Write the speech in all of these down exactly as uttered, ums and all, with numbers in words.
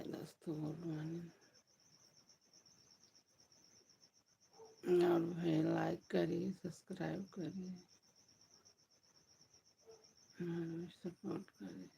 दस तो बोलवानी। और भाई, like करिए, subscribe करिए, और support करिए।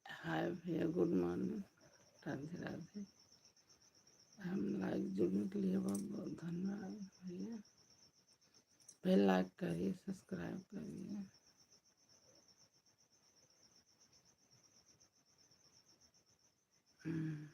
हाय भैया, good morning, राधे राधे। हम live जुड़ने के लिए बहुत बहुत धन्यवाद भैया। Bell like करिए, subscribe करिए। हम्म।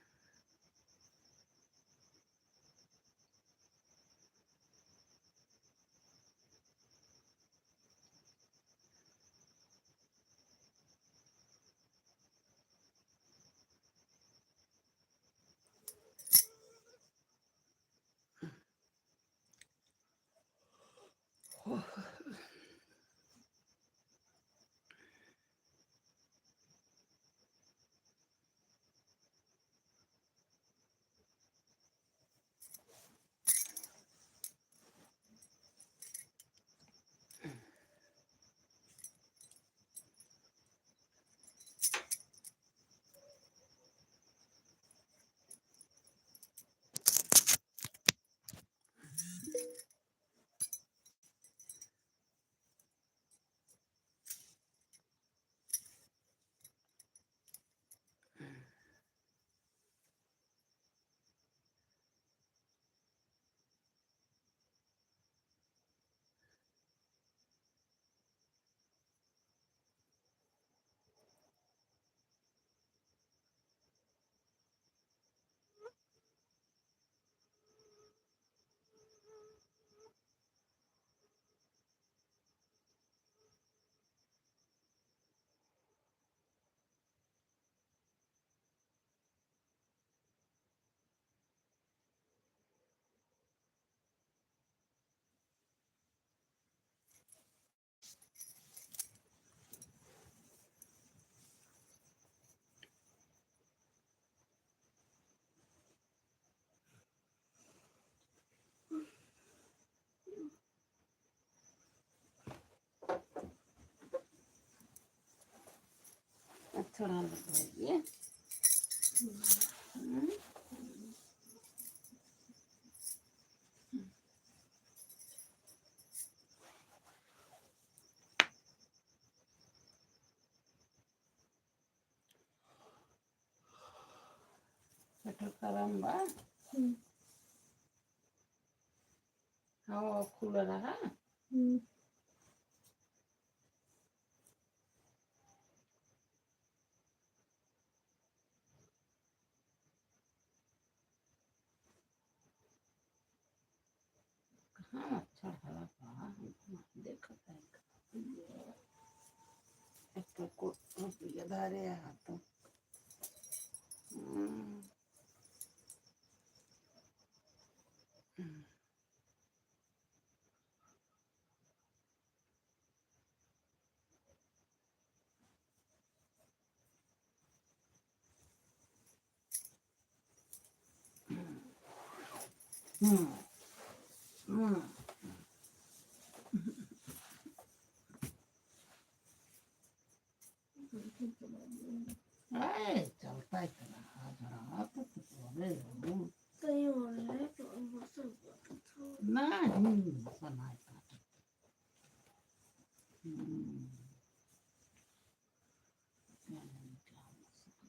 थोड़ा और बताइए। हम्म। पेट्रोल गरम बा। हम्म। हाँ, वो खुला रहा। हम्म। कहाँ मच्छर हरा बा? हम देखत हई। एक तो को-, टोपिया धरे हाथ। हम्म। हम्म। हम्म। हम्म। ए, चलता है तेरा हाथ, हाथ तो तोरे रहू। कहीं और है, तो मौसम बहुत अच्छा। नहीं, बनाए काटत। हम्म। क्या नहीं, क्या हो सकता।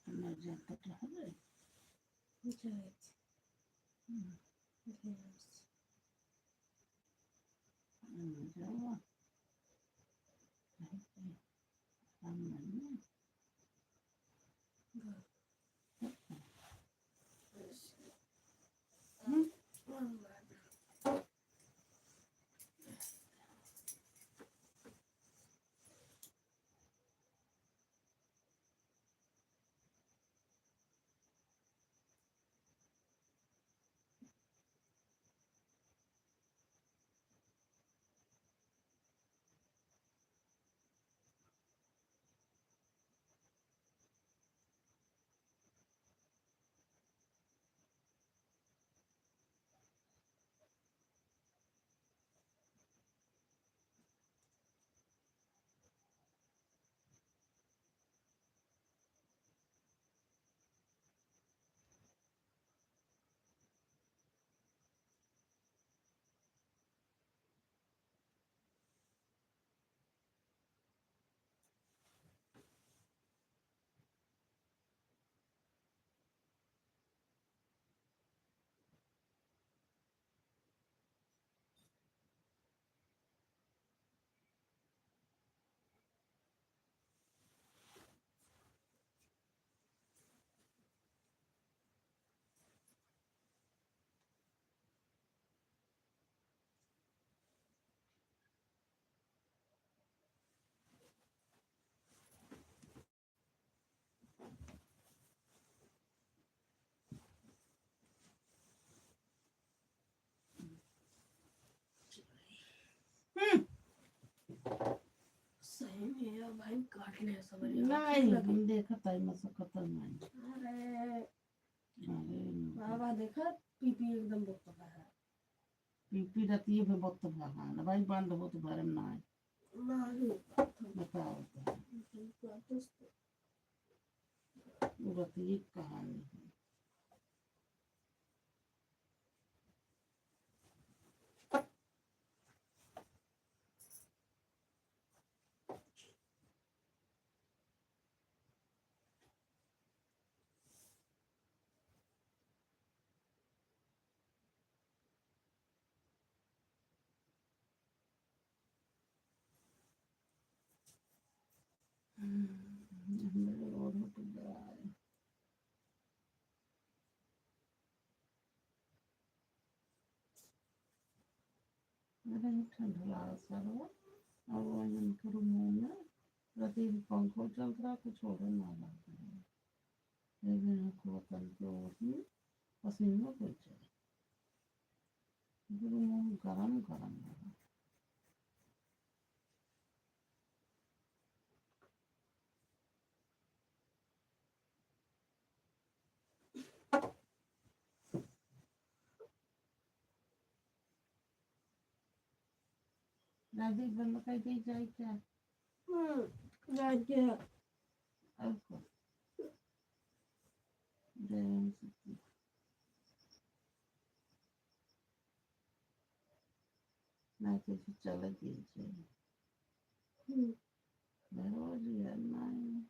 हमार जाता तो हवे। जाइत। हम्म। जाइत। हम्म, जावा। हम्म। हम्म। सही में यार भाई, काट ले सब यार। नहीं, हम देखत आई, मसकत नहीं। अरे। अरे। बाबा देखत, पीपी एकदम बोतल है। पीपी रतिये में बोतल है, हाँ, ना भाई, बंद होत भरम ना है। नहीं। बताओ तो। नहीं, बात तो वो रतिये की कहानी है। हम्म, हम्म, हम्म। अरे, ठंड लागत बा। अब वही उनके रूम में राती भी पंखो चलत रहा, कुछ ओढ़े ना लागत रहा। ये भी हमको वतन के ओढ़नी पसीना हो जाए। रूम गरम गरम लगा। राजू बंद कर दे जाए क्या? हम्म, जाए क्या? और को? जय राम सीता। नहीं तो फिर चले गए थे। हम्म। मैं रोज यार नहीं।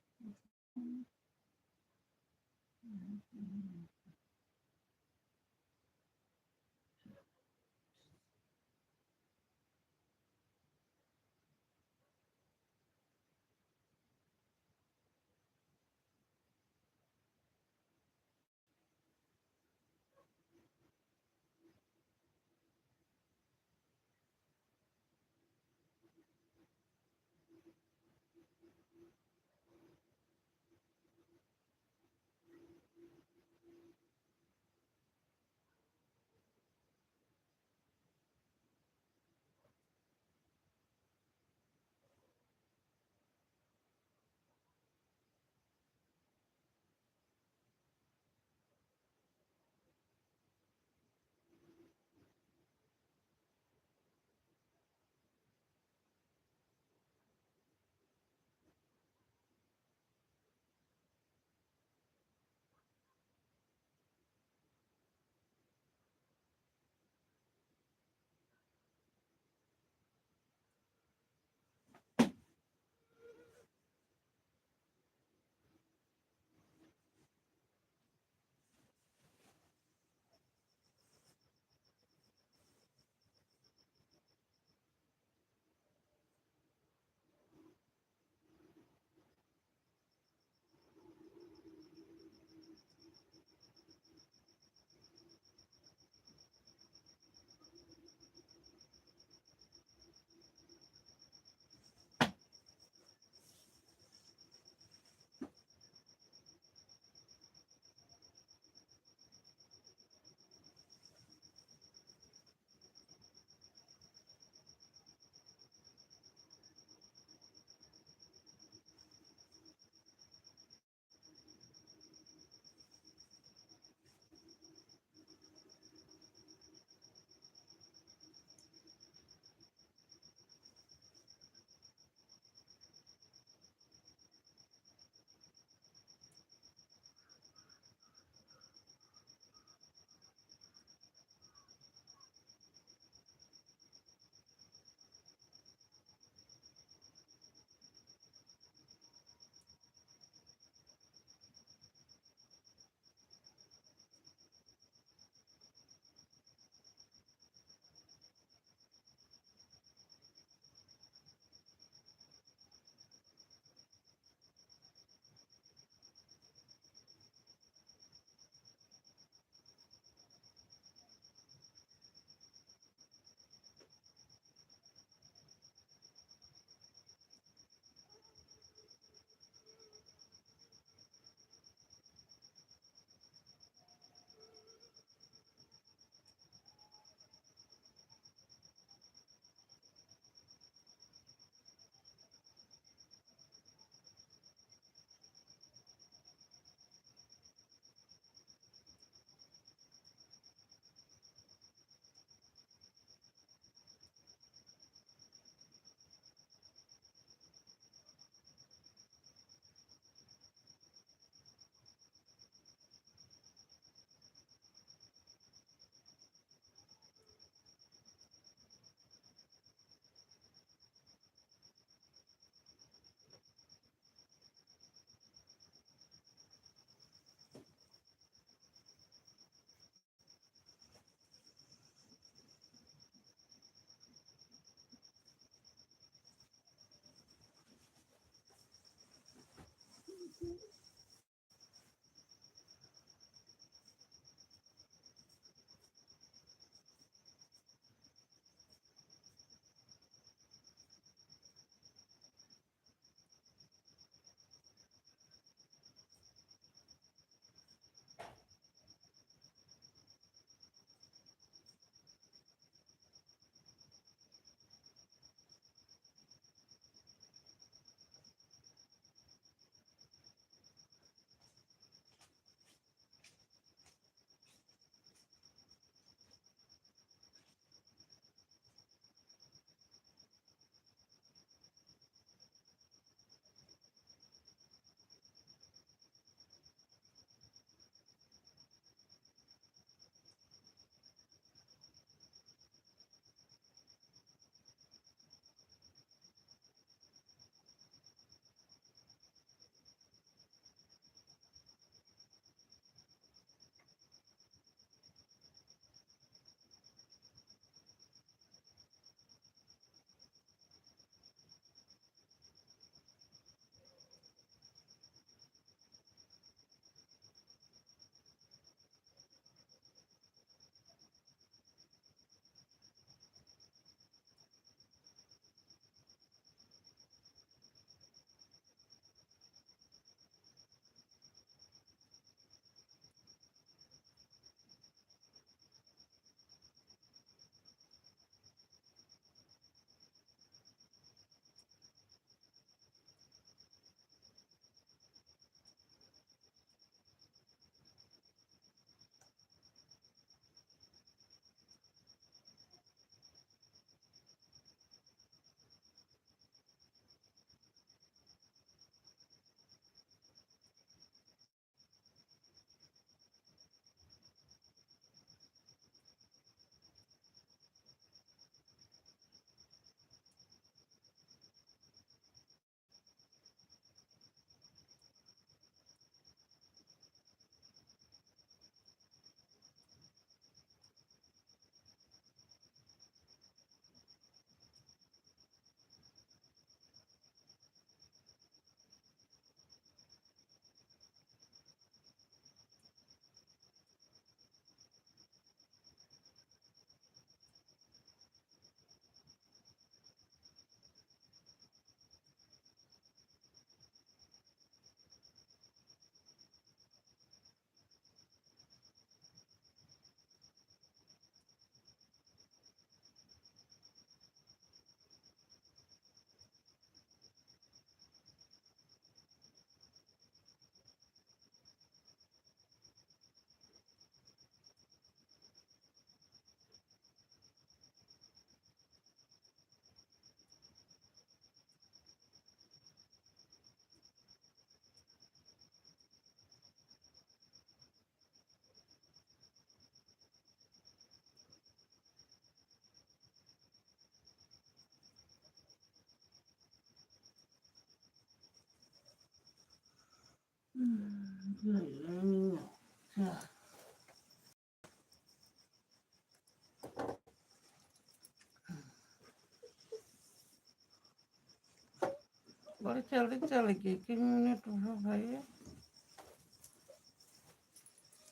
बड़ी जल्दी चल गई, एक मिनट रुको भाई।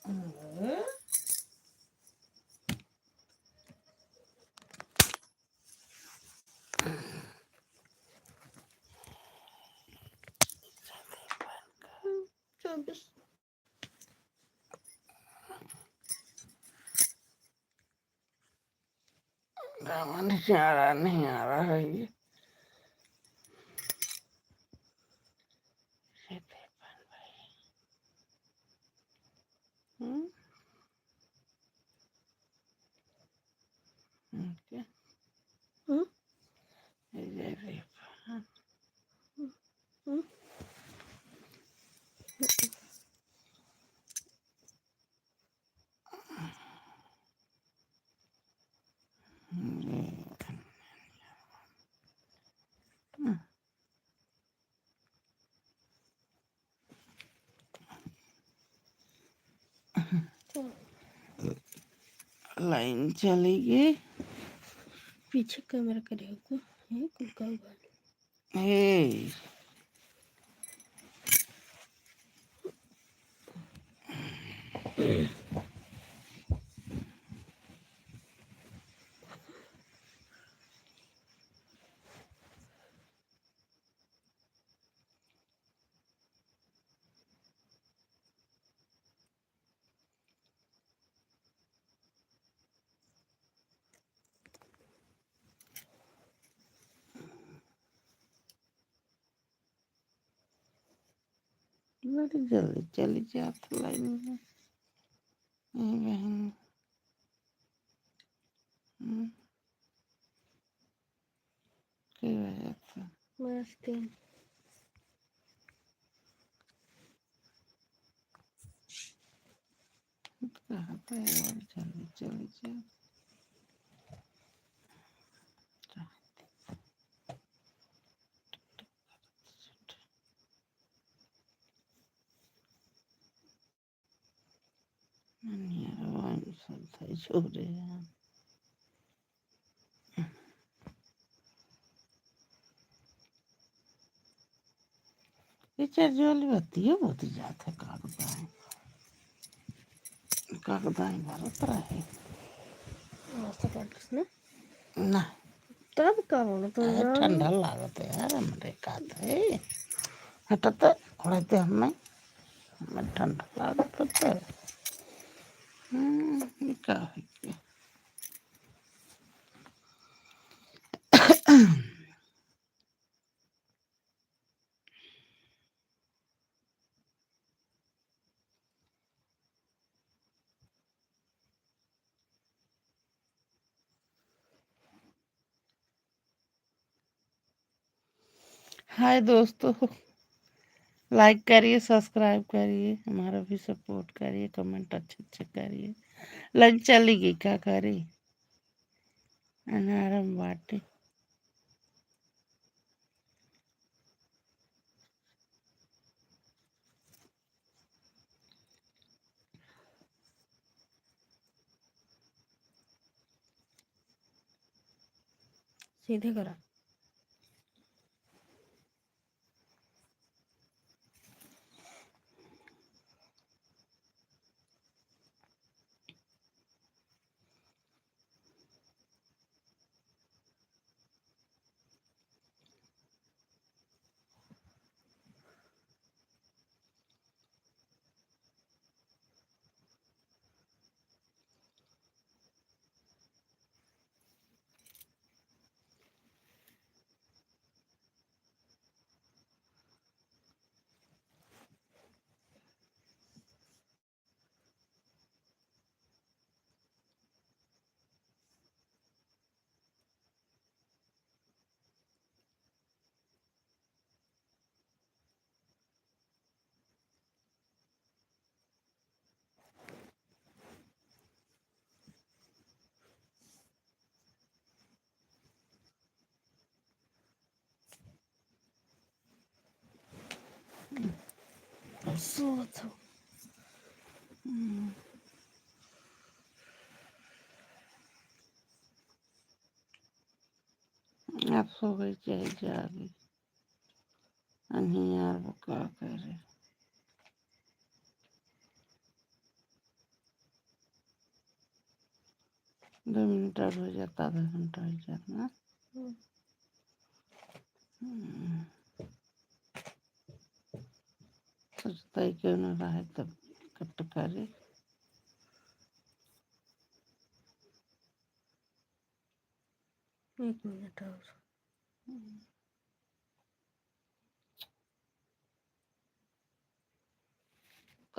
अरे, चौबीस। गाना नहीं आ रहा, नहीं आ रहा है ये। हम्म? हम्म, क्या? हम्म? ये रे, हाँ। हम्म? लाइन चली गई। पीछे कैमरा करे हो को, ये कुल का हुआ? ए। बड़ी जल्दी चली जात लाइन में। ए बहन। हम्म। के वजह से। मस्ती। कहाँ पे है यार? जल्दी, जल्दी, जल्दी। अनियरवा में सब था छोरे हैं। ये चार जोली बत्तियों बहुत ही जात है, कागदाई, कागदाई भरत रहे। मस्त काटस ना? ना। तब का बोलो तो अरे, जाओ। ठंडा लागत है यार, हमरे का तो है। हटत, उड़ते हमें, हमें ठंडा लागत है तो। हम्म, ये का है के? हाय दोस्तों, like करिए, subscribe करिए, हमारा भी support करिए, comment अच्छे अच्छे करिए। लाइन चली गई, का करी? अनारम बाटे। सीधे करा। अब सोत हो। हम्म। आप सो गई चाहे जागी। अन्हियार वो का करे। दो मिनट और हो जाता, आधा घंटा हो जाता ना। हम्म। हम्म। सोचता ही क्यों ना रहा है तब कट करे। एक मिनट और। हम्म।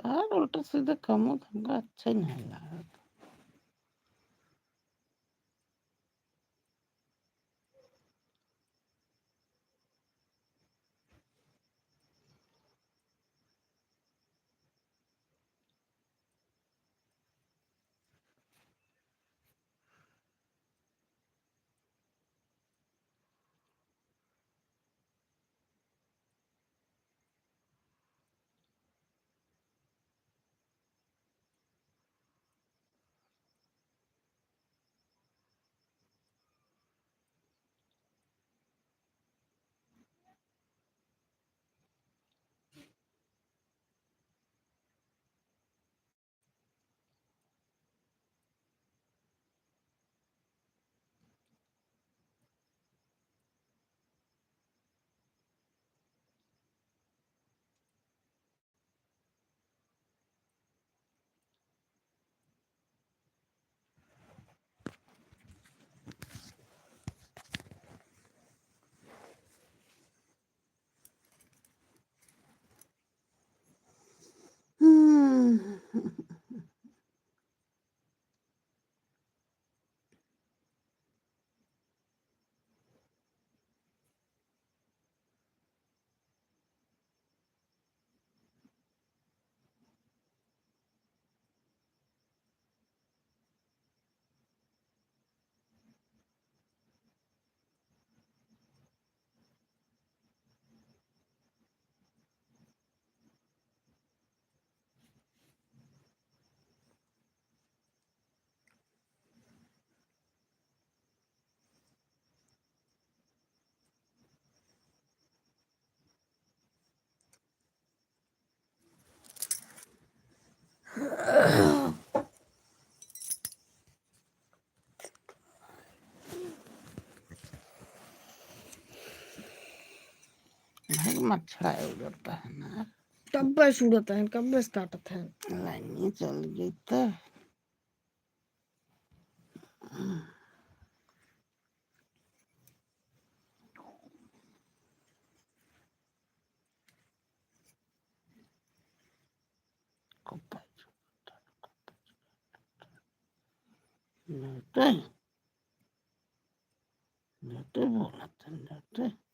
यार, उल्टा सीधा कमो तो हमका अच्छा ही नहीं लागत। छाए उड़ता है ना। कब्बे से उड़ता है, कब्बे से काटत है। लाइने चल गई तो। लेते, लेते बोलत है, लेते।